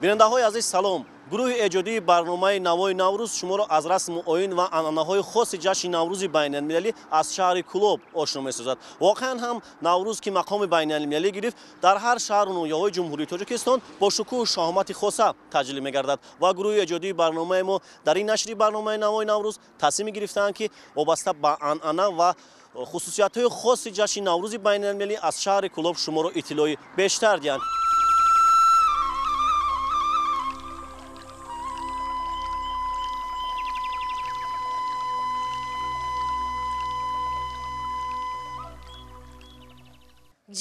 Бинандаҳои азиз, салом. Гурӯҳи эҷодии барномаи Навои Наврӯз шуморо аз расму оин ва анъанаҳои хоси ҷашни Наврӯзи байналмилалӣ аз шаҳри Кӯлоб ошно месозад. Воқеан ҳам Наврӯз, ки мақоми байналмилалӣ гирифт, дар ҳар шаҳру ноҳияҳои Ҷумҳурии Тоҷикистон бо шукӯҳу шаҳомати хоса таҷлил мегардад ва гурӯҳи эҷодии барномаи мо дар ин нашри барномаи Навои Наврӯз тасмим гирифтаанд, ки вобаста ба анъана ва хусусиятҳои хоси ҷашни Наврӯзи байналмилалӣ аз шаҳри Кӯлоб шуморо иттилои бештар диҳанд.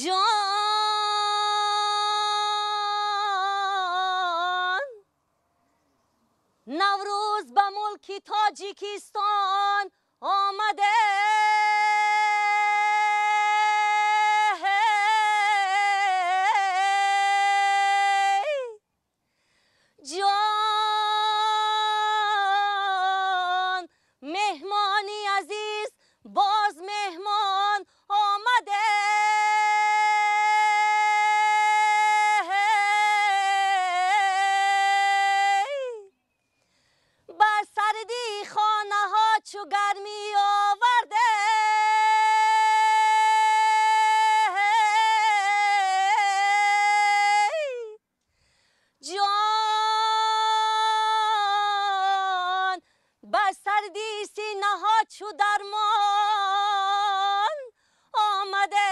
Ҷон, Наврӯз ба мулки Тоҷикистон омаде, ҷон, меҳмони азиз боз меҳмон омаде. Ба сарди хонаҳо чу гармӣ оварде, ҷон, ба сарди синаҳо чу дармон омаде.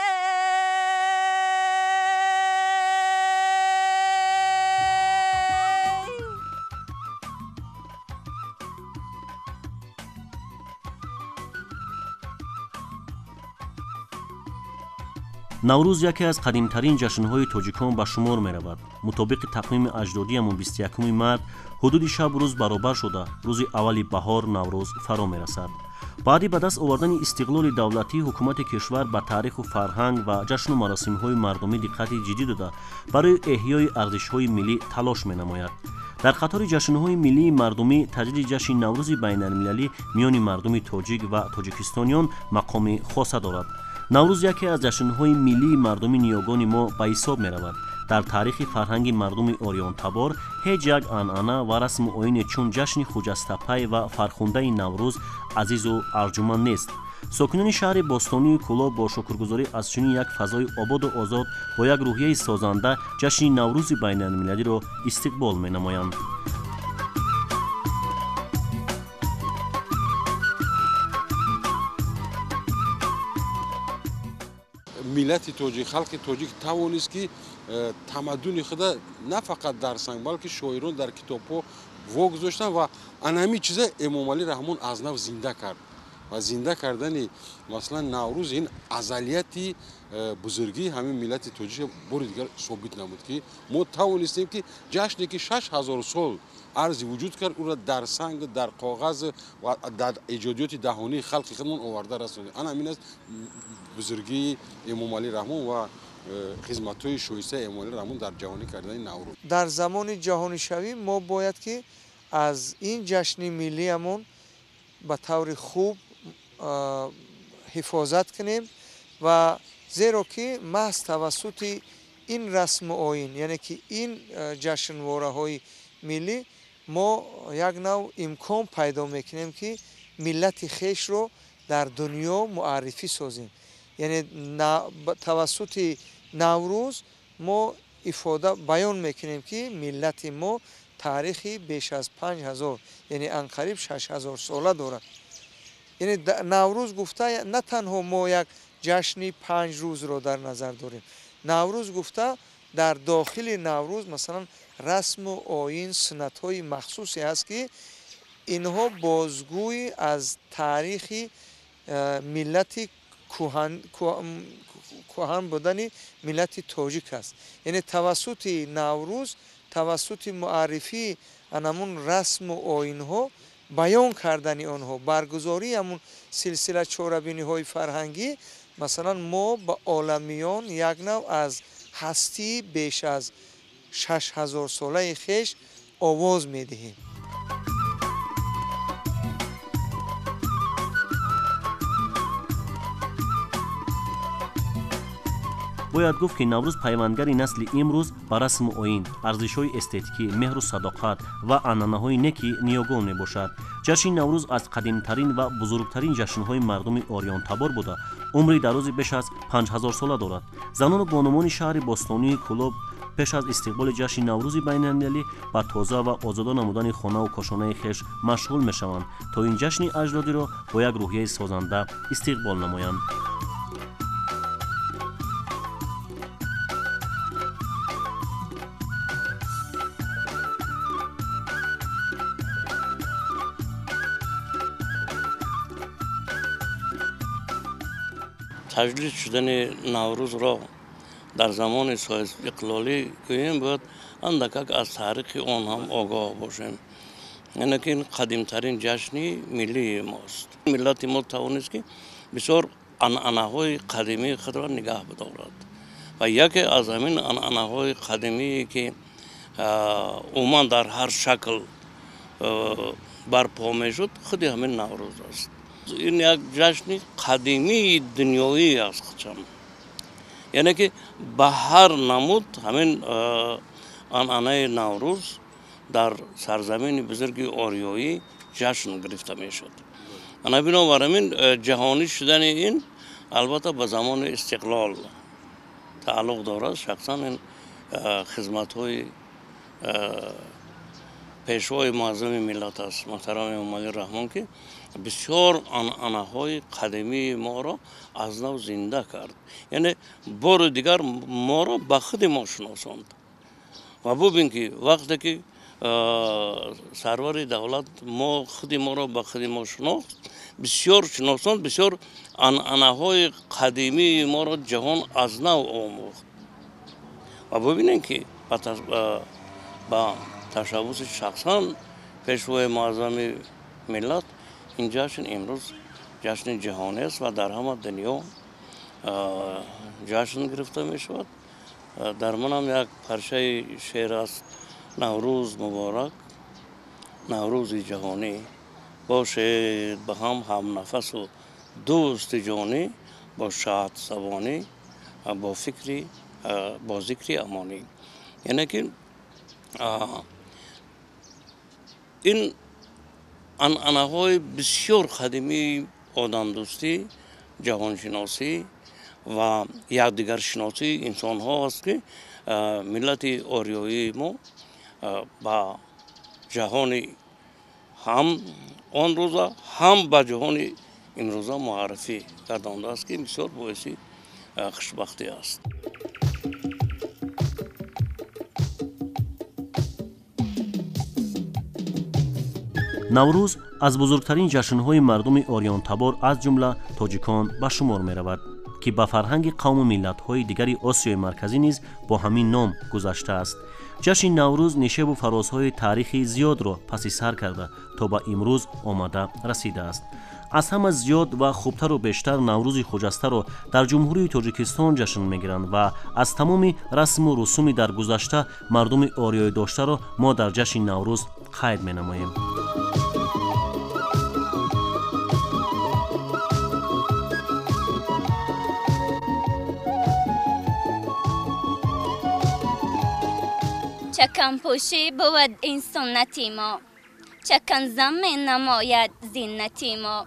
Наврӯз яке аз қадимтарин ҷашнҳои тоҷикон ба шумор меравад. Мутобиқи тақвими аҷдодиямон 21 март ҳудуди шабу рӯз баробар шуда, рӯзи аввали баҳор Наврӯз фаро мерасад. Баъди ба даст овардани истиқлоли давлатӣ, ҳукумати кишвар ба таъриху фарҳанг ва ҷашну маросимҳои мардумӣ диққати ҷиддӣ дода, барои эҳёи арзишҳои миллӣ талош менамояд. Дар қатори ҷашнҳои миллии мардумӣ таҷлили ҷашни Наврӯзи байналмилалӣ миёни мардуми тоҷик ва тоҷикистониён мақоми хоса дорад. Наврӯз яке аз ҷашнҳои миллии мардуми ниёгони мо ба ҳисоб меравад. Дар таърихи фарҳанги мардуми ориёнтабор ҳеҷ як анъана ва расму оине чун ҷашни хуҷастапай ва фархундаи Наврӯз азизу арҷуманд нест. Сокинони шаҳри бостонии Кӯлоб бо шукргузорӣ аз чунин як фазои ободу озод бо як рӯҳияи созанда ҷашни Наврӯзи байналмилалиро истиқбол менамоянд. Миллати тоҷик, халқи тоҷик тавонист, ки тамаддуни худа на фақат дар санг, балки шоирон дар китобҳо вогузоштанд ва ана ҳамин чиза Эмомалӣ Раҳмон аз нав зинда кард. Ва зинда кардани, масалан, Наврӯз ин азалияти бузургии ҳамин миллати тоҷик бори дигар собит намуд, ки мо тавонистем, ки ҷашне ки 6000 сол арзи вуҷуд кард, ӯро дар санг, дар коғаз ва дар эҷодиёти даҳонии халқи худмон оварда расонем. Ана ҳамин аст бузургии Эмомалӣ Раҳмон ва хизматҳои шоистаи Эмомалӣ Раҳмон дар ҷаҳонӣ кардани Наврӯз. Дар замони ҷаҳонишавӣ мо бояд ки аз ин ҷашни миллиямон ба таври хуб ҳифозат кунем ва зеро ки маҳз тавассути ин расму оин, яъне ки ин ҷашнвораҳои миллӣ, мо як нав имкон пайдо мекунем, ки миллати хешро дар дунё муаррифӣ созем. Яъне тавассути Наврӯз мо ифода баён мекунем, ки миллати мо таърихи беш аз 5000, яъне анқариб 6000 сола дорад. Яъне Наврӯз гуфта на танҳо мо як ҷашни 5 рӯзро дар назар дорем. Наврӯз гуфта дар дохили Наврӯз, масалан, расму оин, суннатҳои махсусе ҳаст, ки инҳо бозгӯи аз таърихи миллати кӯҳан будани миллати тоҷик аст. Яъне тавассути Наврӯз, тавассути муаррифии анамун расму оинҳо, баён кардани онҳо, баргузории ҳамун силсила чорабиниҳои фарҳангӣ, масалан, мо ба оламиён як нав аз ҳастии беш аз 6000 солаи хеш овоз медиҳем. Бояд гуфт, ки Наврӯз пайвандгари насли имрӯз ба расму оин, арзишҳои эстетикӣ, меҳру садоқат ва анъанаҳои неки ниёгон мебошад. Ҷашни Наврӯз аз қадимтарин ва бузургтарин ҷашнҳои мардуми ориёнтабор буда, умри дарози беш аз 5000 сола дорад. Занону бонувони шаҳри бостонии Кӯлоб пеш аз истиқболи ҷашни Наврӯзи байналмилалӣ ба тоза ва озода намудани хонаву кошонаи хеш машғул мешаванд, то ин ҷашни аҷдодиро бо як рӯҳияи созанда истиқбол намоянд. Таҷлил шудани Наврӯзро дар замони соҳибистиқлолӣ гӯем, бояд андакак аз таърихи он ҳам огоҳ бошем. Яъне ки ин қадимтарин ҷашни миллии мост. Миллати мо тавонист, ки бисёр анъанаҳои қадимии худро нигаҳ бидорад ва яке аз ҳамин анъанаҳои қадимие, ки умуман дар ҳар шакл барпо мешуд, худи ҳамин Наврӯз аст. Ин як ҷашни қадимии дунёӣ аст худшам, яъне ки ба ҳар намуд ҳамин анъанаи Наврӯз дар сарзамини бузурги ориёӣ ҷашн гирифта мешуд. Ана бинобар ҳамин ҷаҳонӣ шудани ин албатта ба замони истиқлол тааллуқ дорад. Шахсан ин хизматҳои пешвои муаззами миллат аст, муҳтарам Эмомалӣ Раҳмон, ки бисёр анъанаҳои қадимии моро аз нав зинда кард, яъне бори дигар моро ба худи мо шиносонд. Ва бубин, ки вақте ки сарвари давлат мо худи моро ба худи мо шинохт, бисёр шиносонд, бисёр анъанаҳои қадимии моро ҷаҳон аз нав омӯхт. Ва бубинем, ки ба ташаббуси шахсан пешвои муаззами миллат ин ҷашн имрӯз ҷашни ҷаҳонӣ аст ва дар ҳама дунё ҷашн гирифта мешавад. Дар манам як парчаи шеър аст: Наврӯз муборак, Наврӯзи ҷаҳонӣ, бошед ба ҳам ҳамнафасу дӯсти ҷонӣ, бо шодсабонӣ, бо фикри бо зикри амонӣ. Яъне ки ин анъанаҳои бисёр қадимии одамдӯстӣ, ҷаҳоншиносӣ ва якдигаршиносии инсонҳо аст, ки миллати ориёии мо ба ҷаҳони ҳам он рӯза, ҳам ба ҷаҳони имрӯза муаррифӣ гардондааст, ки бисёр боиси хушбахтӣ аст. Наврӯз аз бузургтарин ҷашнҳои мардуми ориёнтабор, аз ҷумла тоҷикон, ба шумор меравад, ки ба фарҳанги қавму миллатҳои дигари Осиёи Марказӣ низ бо ҳамин ном гузаштааст. Ҷашни Наврӯз нишебу фарозҳои таърихи зиёдро паси сар карда, то ба имрӯз омада расидааст. Аз ҳама зиёд ва хубтару бештар Наврӯзи хуҷастаро дар Ҷумҳурии Тоҷикистон ҷашн мегиранд ва аз тамоми расму русуми дар гузашта мардуми ориёӣ доштаро мо дар ҷашни Наврӯз қайд менамоем. Чаканпӯшӣ бувад ин суннати мо, чаканзам менамояд зиннати мо.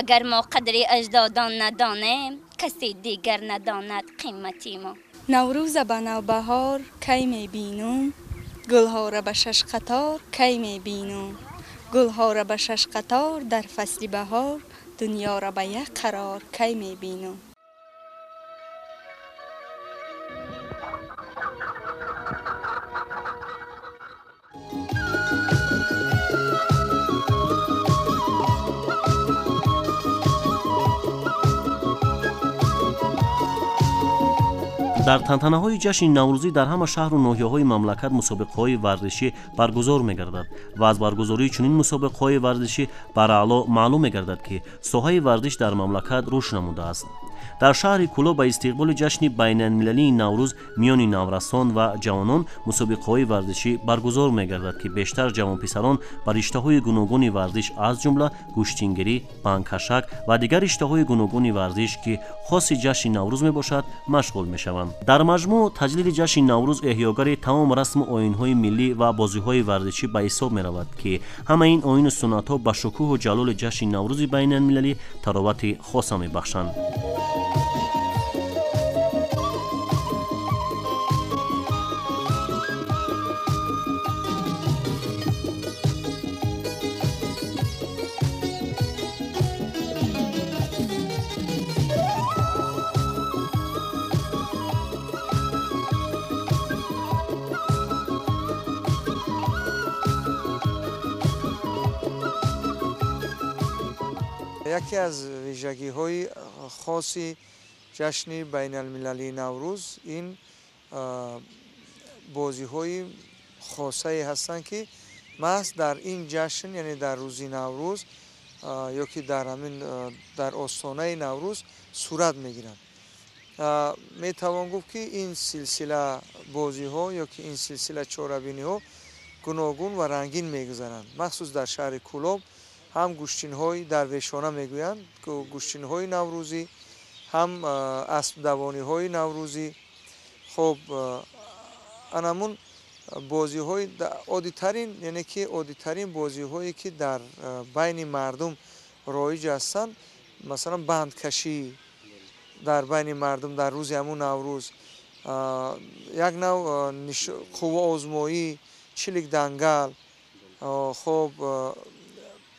Агар мо қадри аҷдодон надонем, каси дигар надонад қимати мо. Наврӯза ба навбаҳор кай мебинум, гулҳоро ба шаш қатор кай мебинум. Гулҳоро ба шаш қатор дар фасли баҳор, дунёро ба як қарор кай мебинум. Дар тантанаҳои ҷашни наврӯзӣ дар ҳама шаҳру ноҳияҳои мамлакат мусобиқаҳои варзишӣ баргузор мегардад ва аз баргузории чунин мусобиқаҳои варзишӣ бараъло маълум мегардад, ки соҳаи варзиш дар мамлакат рушд намудааст. Дар шаҳри Кӯлоб ба истиқболи ҷашни байналмилалии Наврӯз миёни наврасон ва ҷавонон мусобиқаҳои варзишӣ баргузор мегардад, ки бештар ҷавонписарон ба риштаҳои гуногуни варзиш, аз ҷумла гӯштингирӣ, бандкашак ва дигар риштаҳои гуногуни варзиш, ки хоси ҷашни Наврӯз мебошад, машғул мешаванд. Дар маҷмӯъ таҷлили ҷашни Наврӯз эҳёгари тамом расму оинҳои миллӣ ва бозиҳои варзишӣ ба ҳисоб меравад, ки ҳамаи ин оину суннатҳо ба шукӯҳу ҷалоли ҷашни Наврӯзи байналмилалӣ таровати хоса мебахшанд. Яке аз вижагиҳои хоси ҷашни байналмилалии Наврӯз ин бозиҳои хосае ҳастанд, ки маҳз дар ин ҷашн, яъне дар рӯзи Наврӯз ё ки дар ҳамин дар остонаи Наврӯз сурат мегиранд. Метавон гуфт, ки ин силсила бозиҳо ё ки ин силсила чорабиниҳо гуногун ва рангин мегузаранд. Махсус дар шаҳри Кӯлоб ҳам гӯштинҳои дарвешона мегӯянд, гӯштинҳои наврӯзӣ, ҳам аспдавониҳои наврӯзӣ. Хоб, анамун бозиҳои оддитарин, яъне ки оддитарин бозиҳое, ки дар байни мардум роиҷ ҳастанд, масалан бандкашӣ дар байни мардум дар рӯзи ҳамун Наврӯз, як нав қувваозмоӣ, чилик дангал, хоб,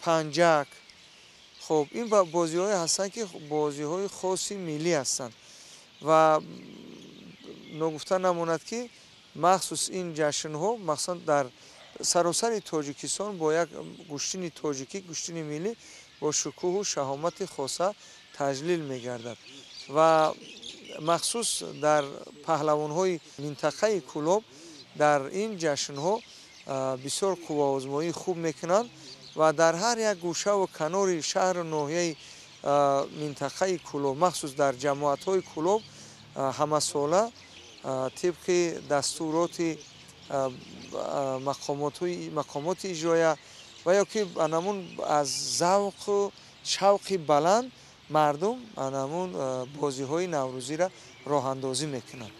панҷак. Хоб, ин бозиҳое ҳастанд, ки бозиҳои хоси миллӣ ҳастанд ва ногуфта намонад, ки махсус ин ҷашнҳо махсусан дар саросари Тоҷикистон бо як гӯштини тоҷикӣ, гӯштини миллӣ бо шукӯҳу шаҳомати хоса таҷлил мегардад ва махсус дар паҳлавонҳои минтақаи Кӯлоб дар ин ҷашнҳо бисёр қувваозмоии хуб мекунанд ва дар ҳар як гӯшаву канори шаҳру ноҳияи минтақаи Кӯлоб, махсус дар ҷамоатҳои Кӯлоб ҳамасола тибқи дастуроти мақомоти иҷроя ва ё ки анамун аз завқу шавқи баланд мардум анамун бозиҳои наврӯзиро роҳандозӣ мекунанд.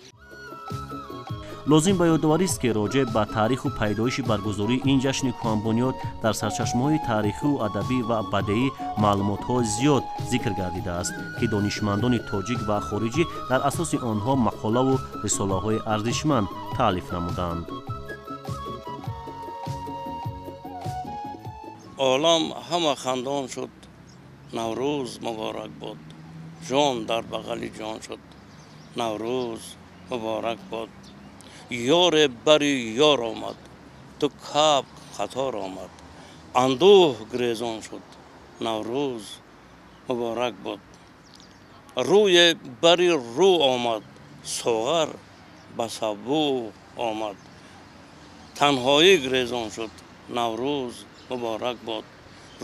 Лозим ба ёдоварист, ки роҷеъ ба таъриху пайдоиши баргузории ин ҷашни кӯҳанбунёд дар сарчашмаҳои таърихию адабӣ ва бадеӣ маълумотҳо зиёд зикр гардидааст, ки донишмандони тоҷик ва хориҷӣ дар асоси онҳо мақолаву рисолаҳои арзишманд таълиф намуданд. Олам ҳама хандон шуд, Наврӯз муборак бод. Ҷон дар бағали ҷон шуд, Наврӯз муборак бод. Ёре бари ёр омад, ту кабк қатор омад, андӯҳ гирезон шуд, Наврӯз муборак бод. Рӯе бари рӯ омад, соғар ба сабӯ омад, танҳоӣ гирезон шуд, Наврӯз муборак бод.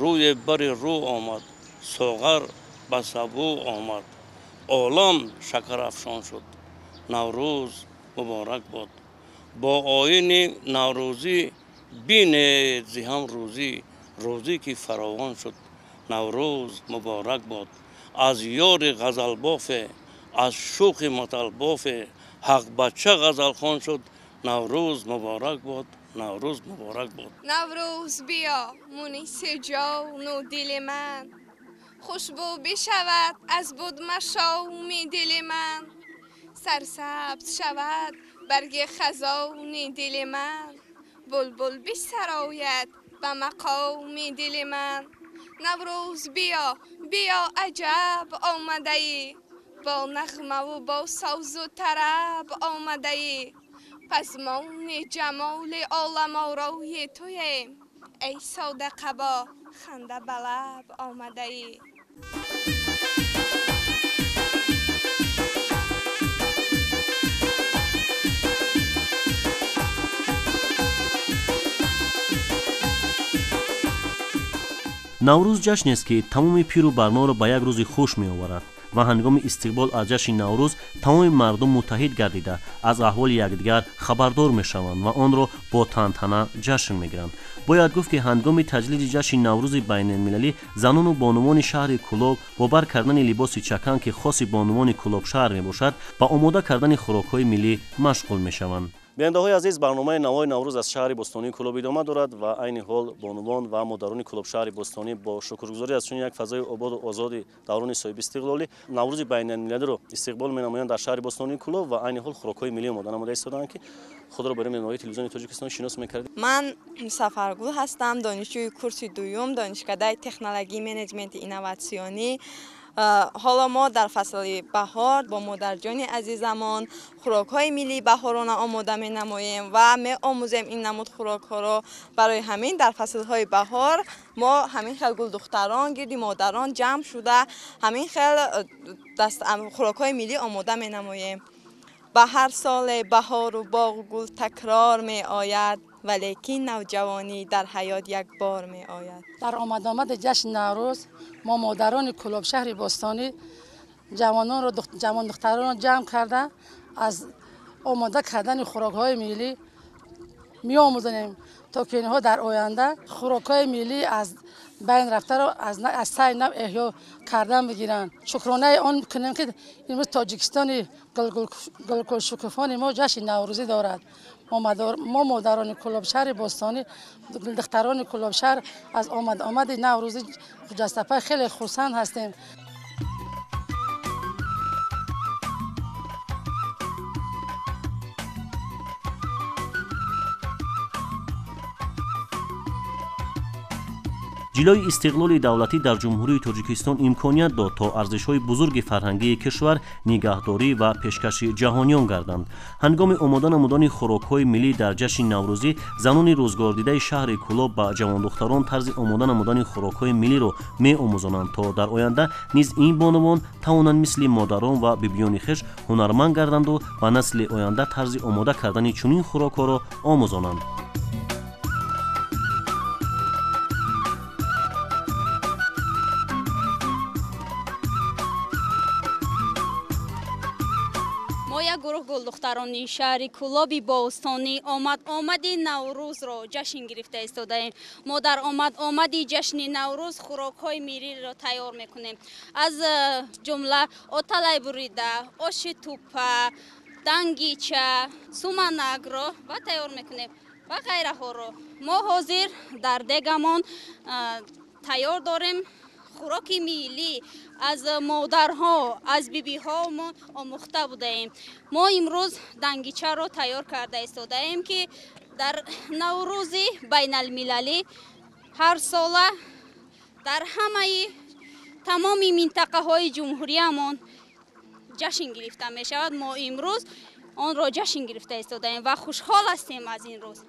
Рӯе бари рӯ омад, соғар ба сабӯ омад, олам шакарафшон шуд, Наврӯз муборак бод. Бо оини наврӯзӣ бинед зи ҳам рӯзӣ, рӯзӣ ки фаровон шуд, Наврӯз муборак бод. Аз ёри ғазалбофе, аз шӯхи маталбофе, ҳақбача ғазалхон шуд, Наврӯз муборак бод, Наврӯз муборак бод. Наврӯз биё муниси ҷону дили ман, хушбӯ бишавад аз буд машоми дили ман, сарсабз шавад барги хазони дили ман, булбул бисарояд ба мақоми дили ман. Наврӯз биё, биё аҷаб омадаӣ, бо нағмаву бо созу тараб омадаӣ. Пазмони ҷамоли оламорои туем, эй сода қабо ханда ба лаб омадаӣ. Наврӯз ҷашнест, ки тамоми пиру барноро ба як рӯзи хуш меоварад. Ва ҳангоми истиқбол аз ҷашни Наврӯз тамоми мардум муттаҳид гардида аз аҳволи якдигар хабардор мешаванд ва онро бо тантана ҷашн мегиранд. Бояд гуфт, ки ҳангоми таҷлили ҷашни Наврӯзи байналмилалӣ занону бонувони шаҳри Кӯлоб бо бар кардани либоси чакан, ки хоси бонувони Кӯлобшаҳр мебошад, ба омода кардани хӯрокҳои миллӣ машғул мешаванд. Бинандаҳои азиз, барномаи Навои Наврӯз аз шаҳри бостонии Кӯлоб идома дорад ва айни ҳол бонувон ва модарони Кӯлобшаҳри бостонӣ бо шукргузорӣ аз чунин як фазои ободу озоди даврони соҳибистиқлолӣ Наврӯзи байналмилалиро истиқбол менамоянд дар шаҳри бостонии Кӯлоб ва айни ҳол хӯрокҳои миллӣ омода намуда истодаанд, ки худро барои бинандаҳои телевизиони Тоҷикистон шинос мекардем. Ман Сафаргул ҳастам, донишҷӯи курси дуюм донишкадаи технологии менеҷменти инноватсионӣ. Ҳоло мо дар фасли баҳор бо модарҷони азизамон хӯрокҳои миллии баҳорона омода менамоем ва меомӯзем ин намуд хӯрокҳоро. Барои ҳамин дар фаслҳои баҳор мо ҳамин хел гулдухтарон гирди модарон ҷамъ шуда ҳамин хел хӯрокҳои миллӣ омода менамоем. Ба ҳар соле баҳору боғу гул такрор меояд, валекин навҷавонӣ дар ҳаёт як бор меояд. Дар омадомади ҷашни Наврӯз мо модарони Кӯлобшаҳри бостонӣ ҷавононро, ҷавондухтаронро ҷамъ карда аз омода кардани хӯрокҳои миллӣ меомӯзонем, то ки инҳо дар оянда хӯрокҳои миллӣ аз байн рафтаро аз сари нав эҳё кардан бигиранд. Шукронаи он кунем, ки имрӯз Тоҷикистони гулгулшукуфони мо ҷашни наврӯзӣ дорад. Мо модарони Кӯлобшаҳри бостонӣ, духтарони Кӯлобшаҳр аз омад-омади наврӯзи хуҷастапай хеле хурсанд ҳастем. Ҷилои истиқлоли давлатӣ дар Ҷумҳурии Тоҷикистон имконият дод, то арзишҳои бузурги фарҳангии кишвар нигаҳдорӣ ва пешкаши ҷаҳониён гарданд. Ҳангоми омода намудани хӯрокҳои миллӣ дар ҷашни наврӯзӣ занони рӯзгордидаи шаҳри Кӯлоб ба ҷавондухтарон тарзи омода намудани хӯрокҳои миллиро меомӯзонанд, то дар оянда низ ин бонувон тавонанд мисли модарон ва бибиёни хеш ҳунарманд гарданду ба насли оянда тарзи омода кардани чунин хӯрокҳоро омӯзонанд. Гулдухтарони шаҳри Кӯлоби бостонӣ омад-омади Наврӯзро ҷашн гирифта истодаем. Мо дар омад-омади ҷашни Наврӯз хӯрокҳои миллиро тайёр мекунем, аз ҷумла оталай бурида, оши тупа, дангича, суманакро ва тайёр мекунем ва ғайраҳоро. Мо ҳозир дар дегамон тайёр дорем хӯроки миллӣ аз модарҳо, аз бибиҳо мо омӯхта будаем. Мо имрӯз дангичаро тайёр карда истодаем, ки дар Наврӯзи байналмилалӣ ҳар сола дар ҳамаи тамоми минтақаҳои ҷумҳуриямон ҷашн гирифта мешавад. Мо имрӯз онро ҷашн гирифта истодаем ва хушҳол ҳастем аз ин рӯз.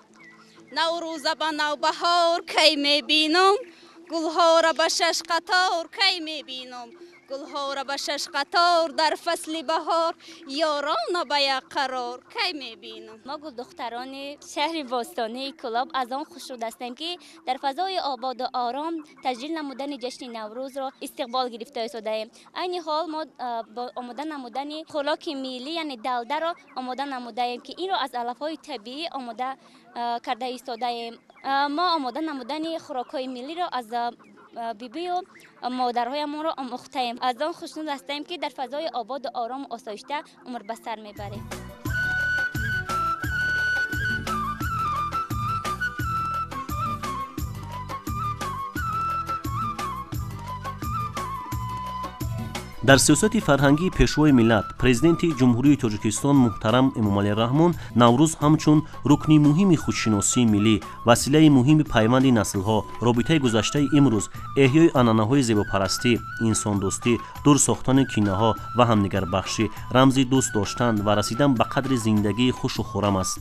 Наврӯза ба навбаҳор кай мебинам, гулҳоро ба шаш қатор кай мебинам, гулҳоро ба шаш қатор дар фасли баҳор ёрона ба як қарор кай мебинам. Мо гулдухтарони шаҳри бостонии Кӯлоб аз он хушнуд ҳастем, ки дар фазои ободу ором таҷлил намудани ҷашни Наврӯзро истиқбол гирифта истодаем. Айни ҳол мо бо омода намудани хӯроки миллӣ, яъне далдаро омода намудаем, ки инро аз алафҳои табиӣ омода карда истодаем. Мо омода намудани хӯрокҳои миллиро аз бибию модарҳоямонро омӯхтаем. Аз он хушнуд ҳастем, ки дар фазои ободу орому осоишта умр ба сар мебарем. Дар сиёсати фарҳангии Пешвои миллат, Президенти Ҷумҳурии Тоҷикистон муҳтарам Эмомалӣ Раҳмон, Наврӯз ҳамчун рукни муҳими худшиносии миллӣ, василаи муҳими пайванди наслҳо, робитаи гузаштаи имрӯз, эҳёи анъанаҳои зебопарастӣ, инсондӯстӣ, дур сохтани кинаҳо ва ҳамдигарбахшӣ, рамзи дӯст доштан ва расидан ба қадри зиндагии хушу хуррам аст.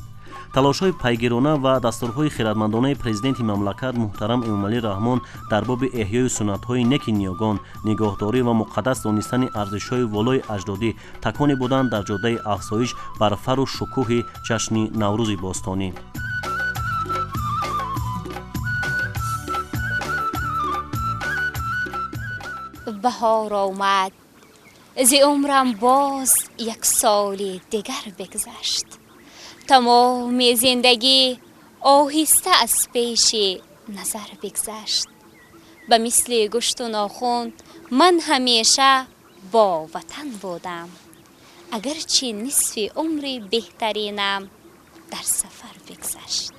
Талошҳои пайгирона ва дастурҳои хиратмандонаи Президенти мамлакат муҳтарам Эмомалӣ Раҳмон дар боби эҳёи суннатҳои неки ниёгон, нигоҳдорӣ ва муқаддас донистани арзишҳои волои аҷдодӣ таконе буданд дар ҷодаи афзоиш бар фарру шукӯҳи ҷашни Наврӯзи бостонӣ. Баҳор омад, Зи умрам боз як соли дигар бигзашт. Тамоми зиндагӣ оҳиста аз пеши назар бигзашт. Ба мисли гӯшту нохун ман ҳамеша бо ватан будам, агарчи нисфи умри беҳтаринам дар сафар бигзашт.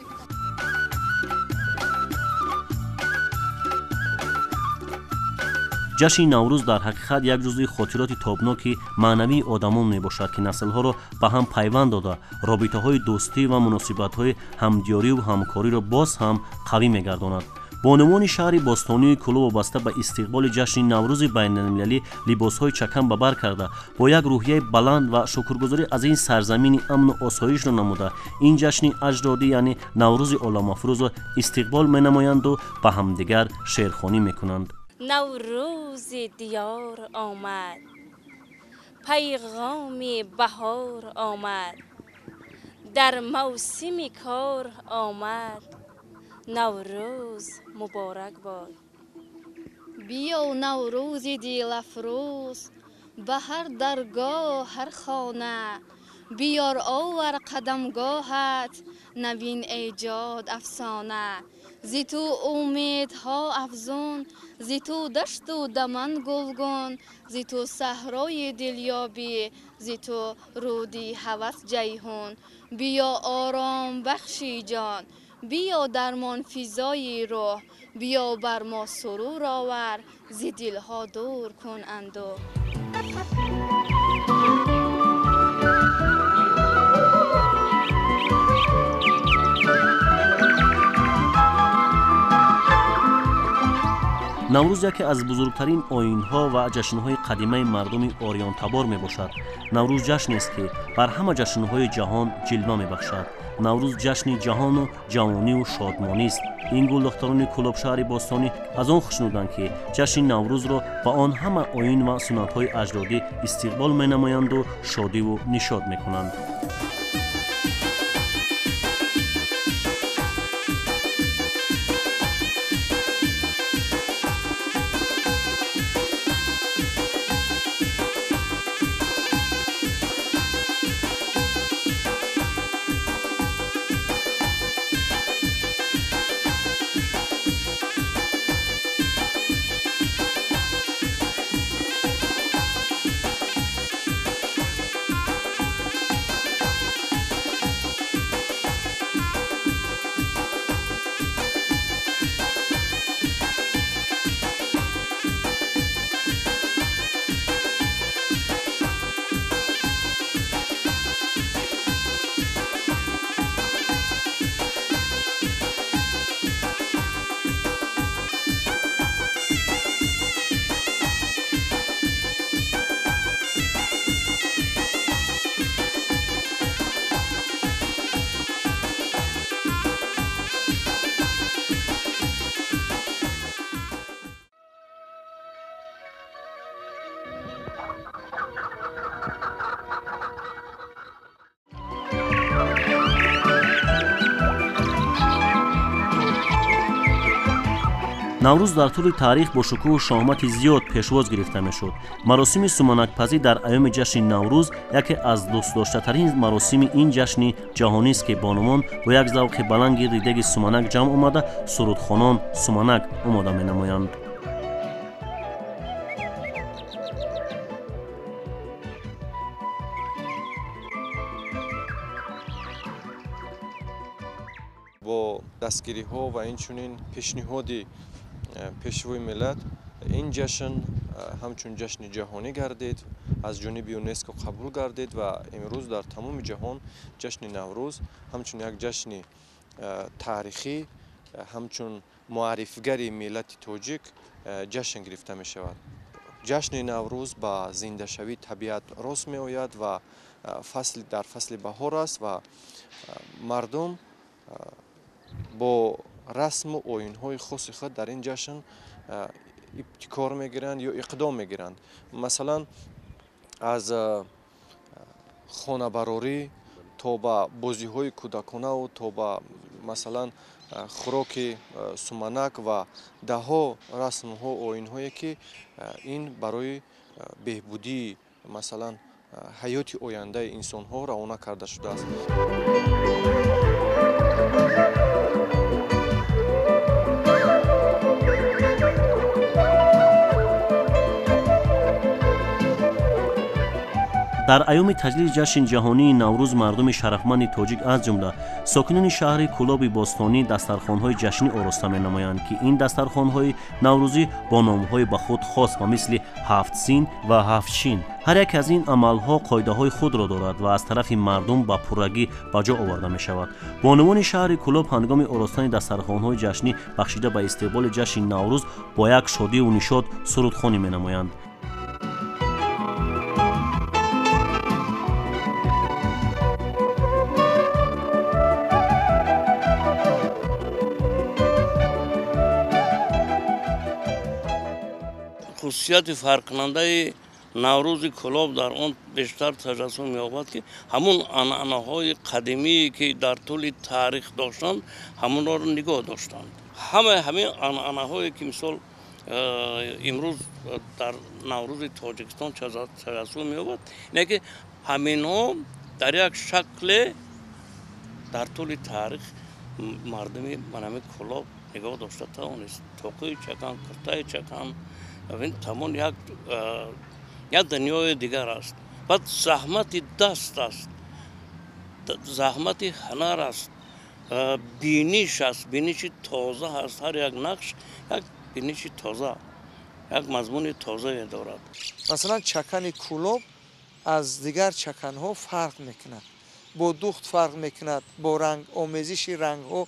Ҷашни Наврӯз дар ҳақиқат як ҷузъи хотироти тобноки маънавии одамон мебошад, ки наслҳоро ба ҳам пайванд дода, робитаҳои дӯстӣ ва муносибатҳои ҳамдиёриву ҳамкориро боз ҳам қавӣ мегардонад. Бонувони шаҳри бостонии Кӯлоб вобаста ба истиқболи ҷашни Наврӯзи байналмилалӣ либосҳои чакам ба бар карда, бо як рӯҳияи баланд ва шукргузорӣ аз ин сарзамини амну осоишро намуда, ин ҷашни аҷдодӣ, яъне Наврӯзи оламафрӯзро истиқбол менамоянду ба ҳамдигар шеърхонӣ мекунанд. Наврӯзи диёр омад, пайғоми баҳор омад, дар мавсими кор омад, Наврӯз муборак бод. Биё Наврӯзи дилафрӯз, ба ҳар даргоҳ, ҳар хона, биёр овар қадамгоҳат навин эҷод афсона. Зи ту умедҳо афзун, зи ту дашту даман гулгун, зи ту саҳрои дилёбӣ, зи ту руди ҳавас ҷайҳун. Биё ором бахши ҷон, биё дармон физои рӯҳ, биё бар мо сурур овар, зи дилҳо дур кун андӯҳ. Наврӯз яке аз бузургтарин оинҳо ва ҷашнҳои қадимаи мардуми ориёнтабор мебошад. Наврӯз ҷашнест, ки бар ҳама ҷашнҳои ҷаҳон ҷилва мебахшад. Наврӯз ҷашни ҷаҳону ҷавониву шодмонист. Ин гулдухтарони Кӯлоб шаҳри бостонӣ аз он хушнуданд, ки ҷашни Наврӯзро ба он ҳама оин ва суннатҳои аҷдодӣ истиқбол менамоянду шодиву нишод мекунанд. Наврӯз дар тӯли таърих бо шукӯҳу шоҳмати зиёд пешвоз гирифта мешуд. Маросими суманакпазӣ дар айёми ҷашни Наврӯз яке аз дӯстдоштатарин маросими ин ҷашни ҷаҳонист, ки бонувон бо як завқи баланд гирди деги суманак ҷамъ омада, сурудхонон суманак омода менамоянд. Бо дастгириҳо ва инчунин пешниҳоди пешвои миллат ин ҷашн ҳамчун ҷашни ҷаҳонӣ гардид, аз ҷониби ЮНЕСКО қабул гардид ва имрӯз дар тамоми ҷаҳон ҷашни Наврӯз ҳамчун як ҷашни таърихӣ, ҳамчун муаррифгари миллати тоҷик ҷашн гирифта мешавад. Ҷашни Наврӯз ба зиндашавии табиат рост меояд ва дар фасли баҳор аст ва мардум бо расму оинҳои хоси худ дар ин ҷашн ибтикор мегиранд ё иқдом мегиранд. Масалан, аз хонабарорӣ то ба бозиҳои кӯдаконаву то ба масалан хӯроки суманак ва даҳҳо расмҳо оинҳое, ки ин барои беҳбудии масалан ҳаёти ояндаи инсонҳо равона карда шудааст. Дар айёми таҷлили ҷашни ҷаҳонии Наврӯз мардуми шарафманди тоҷик, аз ҷумла сокинони шаҳри Кӯлоби бостонӣ, дастархонҳои ҷашнӣ ороста менамоянд, ки ин дастархонҳои наврӯзӣ бо номҳои ба худ хос ба мисли ҳафтсин ва ҳафтшин. Ҳар яке аз ин амалҳо қоидаҳои худро дорад ва аз тарафи мардум ба пуррагӣ ба ҷо оварда мешавад. Бонувони шаҳри Кӯлоб ҳангоми оростани дастархонҳои ҷашнӣ бахшида ба истиқболи ҷашни Наврӯз бо як шодиву нишот сурудхонӣ менамоянд. Хусусияти фарқкунандаи Наврӯзи Кӯлоб дар он бештар таҷассум меёбад, ки ҳамун анъанаҳои қадимие, ки дар тӯли таърих доштанд, ҳамонро нигоҳ доштанд. Ҳамаи ҳамин анъанаҳое, ки мисол имрӯз дар Наврӯзи Тоҷикистон таҷассум меёбад, ине ки ҳаминҳо дар як шакле дар тӯли таърих мардуми манами Кӯлоб нигоҳ дошта тавонист. Тоқии чакан, куртаи чакан, тамом як дунёи дигар аст. Баъд заҳмати даст аст, заҳмати ҳунар аст, биниш аст, биниши тоза аст. Ҳар як нақш як биниши тоза, як мазмуни тозае дорад. Масалан, чакани Кӯлоб аз дигар чаканҳо фарқ мекунад, бо духт фарқ мекунад, бо ранг омезиши рангҳо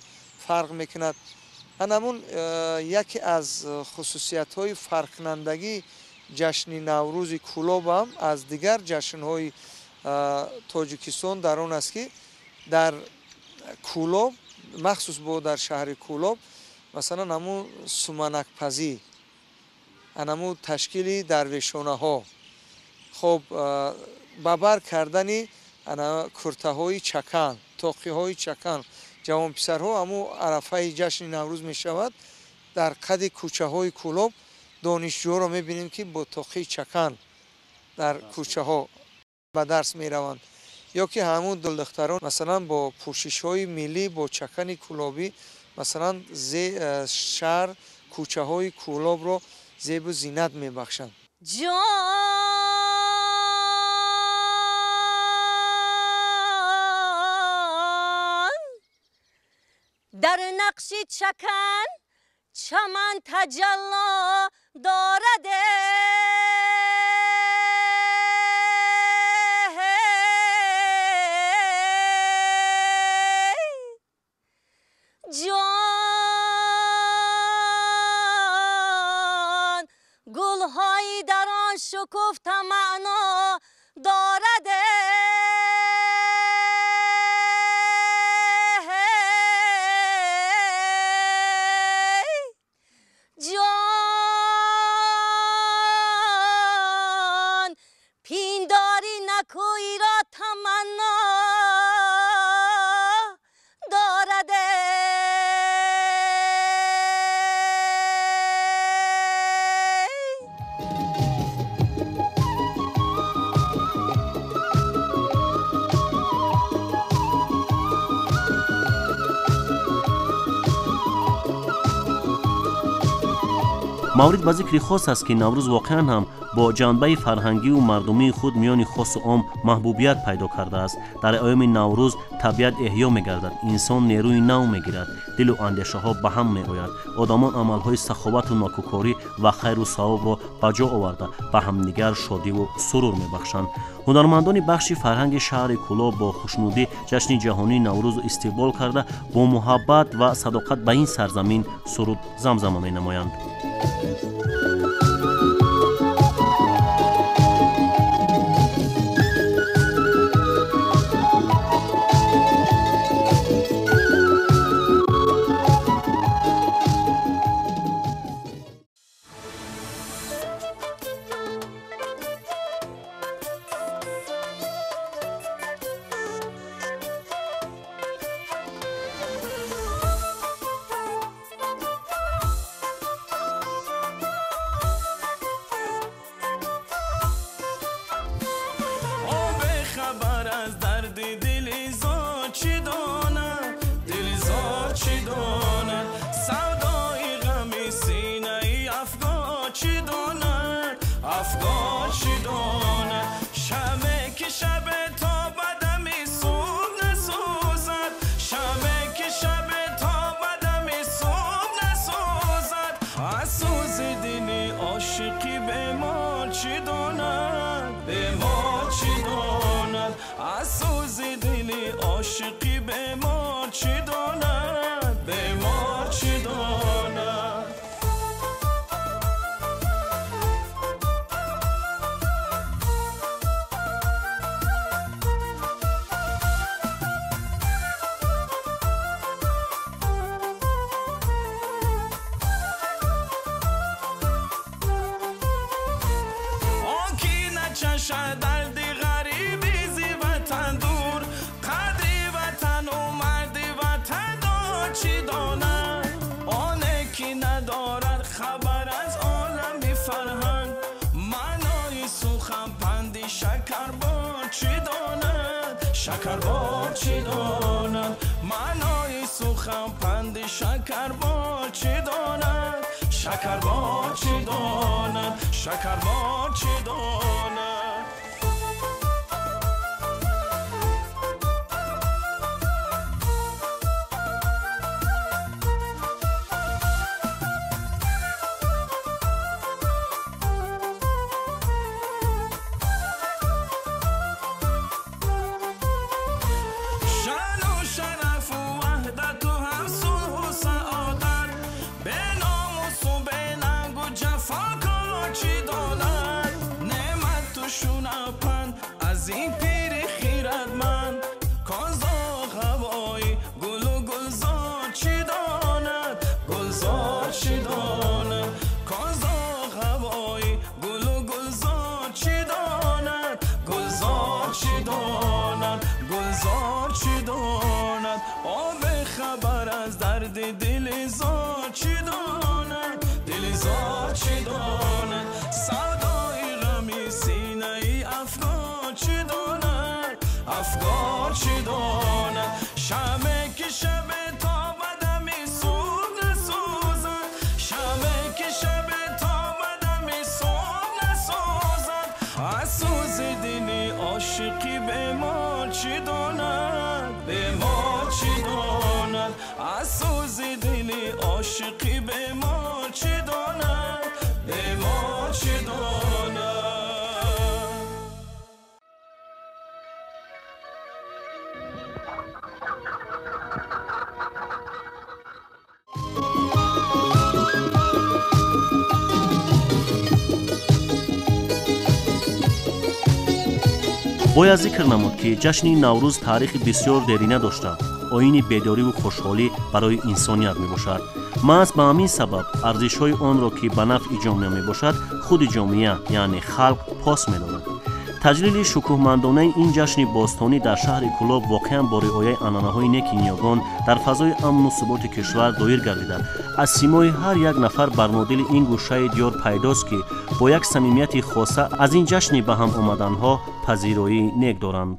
фарқ мекунад. Ҳамон яке аз хусусиятҳои фарқкунандагии ҷашни Наврӯзи Кӯлоб ҳам аз дигар ҷашнҳои Тоҷикистон дар он аст, ки дар Кӯлоб, махсус бо дар шаҳри Кӯлоб, масалан ҳамун суманакпазӣ, ҳамун ташкили дарвешонаҳо, хоб ба бар кардани куртаҳои чакан, тоқиҳои чакан, ҷавонписарҳо ҳамун арафаи ҷашни Наврӯз мешавад, дар қади кӯчаҳои Кӯлоб донишҷӯҳоро мебинем, ки бо тоқии чакан дар кӯчаҳо ба дарс мераванд, ё ки ҳамун духтарон масалан бо пӯшишҳои миллӣ, бо чакани кӯлобӣ масалан шаҳр, кӯчаҳои Кӯлобро зебу зинат мебахшанд. Дар нақши чакан чаман таҷалло дорад. Ҷон, гулҳои дар он шукуфта маъно дорад. Ҷон, пиндори накӯиро таманно дорад. Маврид ба зикри хос аст, ки Наврӯз воқеан ҳам бо ҷанбаи фарҳангиву мардумии худ миёни хосу ом маҳбубият пайдо кардааст. Дар айёми Наврӯз табиат эҳё мегардад, инсон нерӯи нав мегирад, дилу андешаҳо ба ҳам меояд, одамон амалҳои саховату нокукорӣ ва хайру савобро ба ҷо оварда ба ҳамдигар шодиву сурур мебахшанд. Ҳунармандони бахши фарҳанги шаҳри Кӯлоб бо хушнудӣ ҷашни ҷаҳонии Наврӯзро истиқбол карда, бо муҳаббат ва садоқат ба ин сарзамин суруд замзама менамоянд. донад, бемор чӣ донад, аз сӯзи дили ошиқӣ бемор чӣ донад, бемор чӣ донад. Дарди ғариби зи ватан дур, қадри ватану марди ватандор чӣ донад? Оне ки надорад хабар аз олами фарҳанг, маънои сухан панди шакарбор чӣ донад? Шакарбор чӣ донад? Маънои сухан панди шакарбор чӣ донад? Шакарбор чӣ донад? Шакарбор чӣ донад? Аз ин пири хирадманд конзоғ ҳавои гулу гулзор чӣ донад? Гулзор чӣ донад? Конзоғ ҳавои гулу гулзор чӣ донад? Гулзор чӣ донад? Гулзор чӣ донад? О бехабар аз дарди дили зор чӣ донад? Дили зор чӣ донад? Савдои ғами синаи афгор чӣ донад? Афгор чӣ донад? Шаме ки шабе то ба дами субҳ насӯзад, шаме ки шабе то ба дами субҳ насӯзад, аз сӯзи дили ошиқӣ бемор чӣ донад? Бемор чӣ донад? Аз сӯзи дили ошиқӣ бемор чӣ донад? Бемор чӣ донад? Бояд зикр намуд, ки ҷашни Наврӯз таърихи бисёр дерина дошта, оини бедориву хушҳолӣ барои инсоният мебошад. Маҳз ба ҳамин сабаб арзишҳои онро, ки ба нафъи ҷомеа мебошад, худи ҷомеа, яъне халқ, пос медорад. Таҷлили шукӯҳмандонаи ин ҷашни бостонӣ дар шаҳри Кӯлоб воқеан бо риояи анъанаҳои неки ниёгон дар фазои амну суботи кишвар доир гардида, аз симои ҳар як нафар бар модели ин гӯшаи диёр пайдост, ки бо як самимияти хоса аз ин ҷашни ба ҳам омаданҳо пазироӣ нек доранд.